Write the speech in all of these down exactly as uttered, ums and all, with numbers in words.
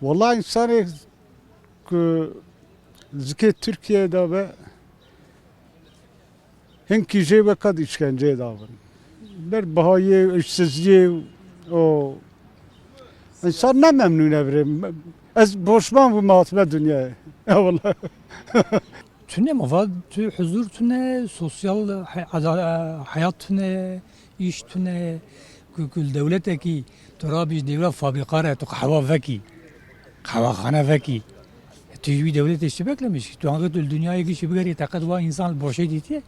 Wala insanê ku zikê Tirkiyeyê de be, hinkî jê weka di îşkenceyê de bin. Ber bihayê, işsizliyê û insan ne memnûn e virê. Ez boşman bûm hatime dinyayê. Ya wala. Tune ma va tu huzur tune, sosyal hay-, ada-, hayat tune, iş tune, ku, ku li dewletekî tu rabî ji dêvra fabrîka re tu qehwa vekî, qehwaxane vekî. Tu ji wî dewletê çi beklemîş? Tu anqê tu li dinyayê gişî bigerî teqet wa însan li boşê dîtiye?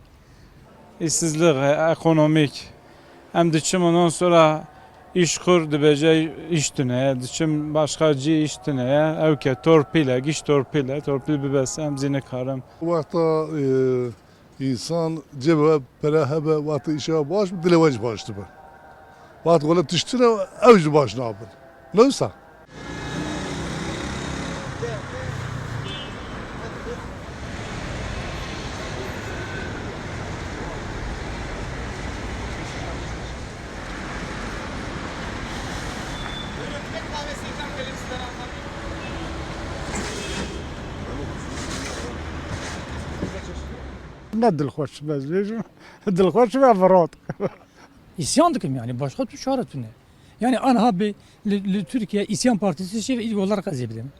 Îşsizlik, ekonomîk. Em diçim ondan sonra îşkur dibêje îş tune ye, diçim başka cî îş tune ye. Ew ke torpîl e, giş torpîl e, torpîl bibes em zî nikarim. Wexta, e, însan cebe pere hebe, wexta îşe baş bi, dilê we jî baş dibe. Wexta wele tiştine ew jî baş nabin. Ne wisa? Ne dilxweş be, ez bêjim. Dilxweş be, ev rat. Îsyan dikim yani, başka tu çare tune. Yani anha bi li, li Türkiye İsyan Partisi şey, olarak ez ê bidim.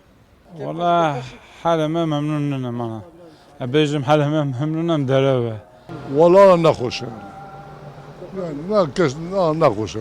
Wala helê me memnûn nîne mana. E bêjim helê me memnûn em derew e. Wala nexweş e. Yani ne kes, ne, nexweş e.